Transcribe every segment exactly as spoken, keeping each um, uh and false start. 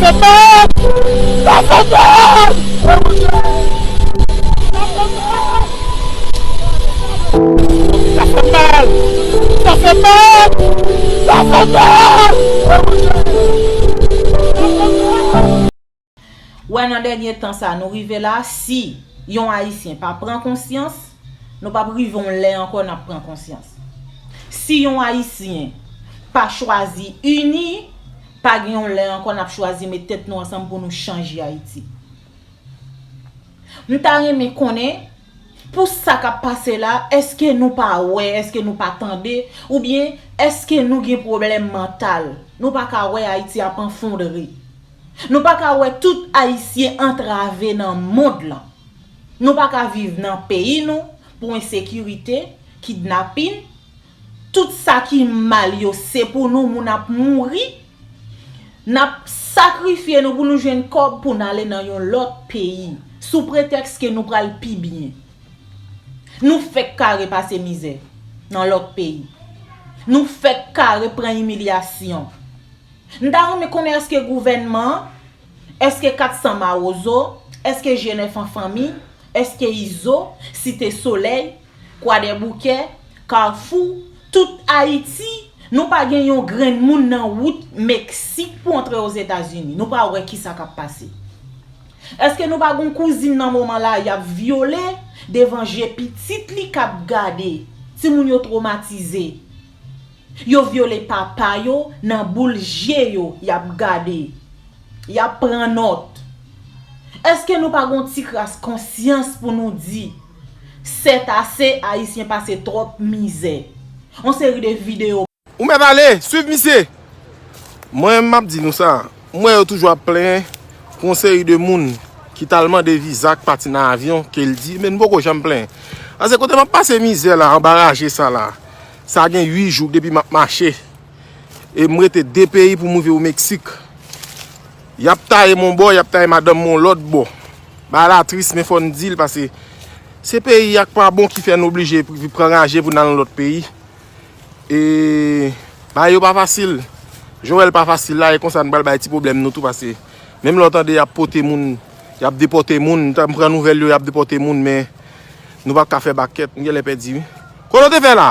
Sa fè mal! Sa fè mal! Sa fè mal! Sa fè mal! Wè nan dènye tan sa nou rive la, si yon ayisyen pa pran konsyans, nou p ap rive yon lè ankò n ap pran konsyans. Si yon ayisyen pa chwazi ini, pa gen yon lè ankò n ap chwazi met tèt nou ansanm pou nou chanje Ayiti. M ta renmen konnen, pou sa k ap pase la, èske nou pa wè, èske nou pa tande, oubyen èske nou gen pwoblèm mantal? Nou pa ka wè Ayiti ap anfondre. Nou pa ka wè tout Ayisyen antrave nan mond lan. Nou pa ka viv nan peyi nou pou ensekirite, kidnapin, tout sa ki mal yo se pou nou, moun ap mouri, n ap sakrifye nou pou nou jwenn kòb pou n ale nan yon lòt peyi sou pretèks ke nou pral pi byen. Nou fèk kare pase mizè nan lòt peyi. Nou fèk kare pran imilyasyon. M ta renmen konnen èske gouvènman an, èske kat san mawozo, èske jenèf an fanmi, èske izo, site solèy, kwadèboukè, kafou, tout Ayiti, nou pa gen yon grenn moun nan wout Meksik pou antre Ozetazini. Nou pa wè kisa k ap pase. Èske nou pa gon kouzin nan moman la y ap vyole devan je pitit li k ap gade? Timoun yo twomatize. Yo vyole papa yo nan boul je yo y ap gade. Y ap pran nòt. Èske nou pa gon ti kras konsyans pou nou di sètase ayisyen pase twòp mizè? Yon seri de videyo. Ou mèt ale, swiv misye! Mwen m ap di nou sa, m wè yo toujou ap plenyen pou yon seri de moun ki t al mande viza k pati nan avyon ke l di men n poko janm plenyen. Paske kote m ap pase mizè la anba raje sa la, sa gen uit jou depi m ap mache e m rete de peyi pou m rive o Meksik. Y ap taye m yon bò, y ap taye madanm mwen yon lòt bò. Bagay la tris men fò n di l paske se peyi a k pa bon ki fè n oblije pran raje pou n al nan lòt peyi. E bagay yo pa fasil. Jan w wè l pa fasil la, e konsa n pral bay ti pwoblèm nou tou paske menm lè w tande y ap pote moun, y ap depòte moun, m pran nouvèl yo y ap depòte moun men nou p ap ka fè bakèt, m genlè pèdi wi. Kote w te fè la?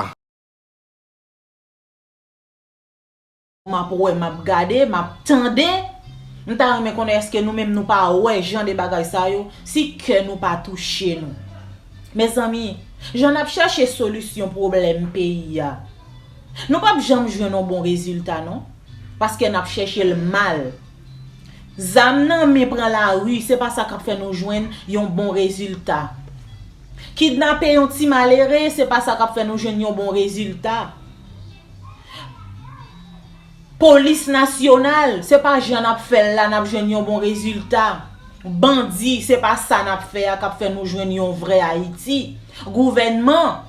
M ap wè, m ap gade, m ap tande. M ta renmen konnen èske nou menm nou pa wè jan de bagay sa yo, si kè nou pa touche nou. Mezanmi, jan n ap chèche solisyon pwoblèm peyi a, nou p ap janm jwenn yon bon rezilta non, paske n ap chèche l mal. Zam nan men pran lari, se pa sa k ap fè nou jwenn yon bon rezilta. Kidnape yon ti malere, se pa sa k ap fè nou jwenn yon bon rezilta. Polis nasyonal, se pa jan n ap fè l la n ap jwenn yon bon rezilta. Bandi, se pa sa n ap fè a k ap fè nou jwenn yon vrè Ayiti. Gouvènman,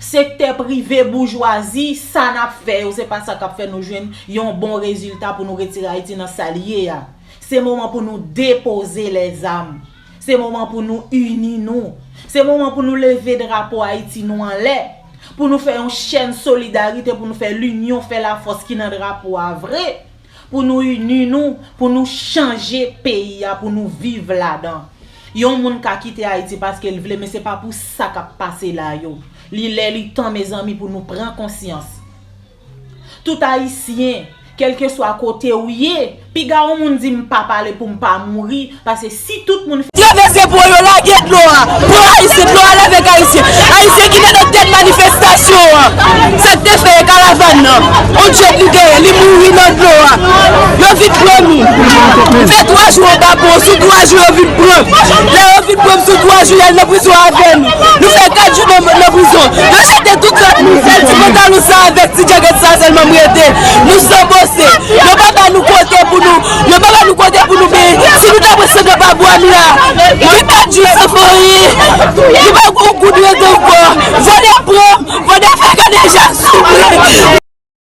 sektè prive, boujwazi, sa n ap fè yo, se pa sa k ap fè nou jwenn yon bon rezilta pou nou retire Ayiti nan sa l ye a. Se moman pou nou depoze lèzam. Se moman pou nou ini nou. Se moman pou nou leve drapo Ayiti nou anlè. Pou nou fè yon chèn solidarite, pou nou fè linyon, fè lafòs ki nan drapo a vre. Pou nou ini nou, pou nou chanje peyi a, pou nou viv ladan. Yon moun ka kite Ayiti paske l vle, men se pa pou sa k ap pase la yo. Li lè, li tan, mezanmi, pou nou pran konsyans. Tout Ayisyen, kèlkeswa kote w ye, piga yon moun di m pa pale pou m pa mouri, paske si tout moun fè. Travèse po yo lage dlo a pou Ayisyen, dlo a lave ak Ayisyen. Ayisyen ki te nan tèt manifestasyon an. Sa k te fè karavàn nan, on djòb li genyen, li mouri nan dlo a. Yo vin pran nou. Fè twa jou anba pon, sou twa jou yo vin pran. Lè yo vin pran m sou twa jou, y al nan prizon avè nou. Nou fè kat jou nan, nan prizon. Yo jete tout lòt nou. Sèl ti pantalon sa avèk ti djagèt sa sèlman m rete. Nou san bose. Yo pa ba nou kote pou nou. Yo pa ba nou kote pou nou benyen. Si nou ta pran san nan pa bwa m la. Nou fè kat jou san fanyen. Nou pa gon goud rete ankò. Vòlè pran m. Vòlè fè gade ja sou mwen.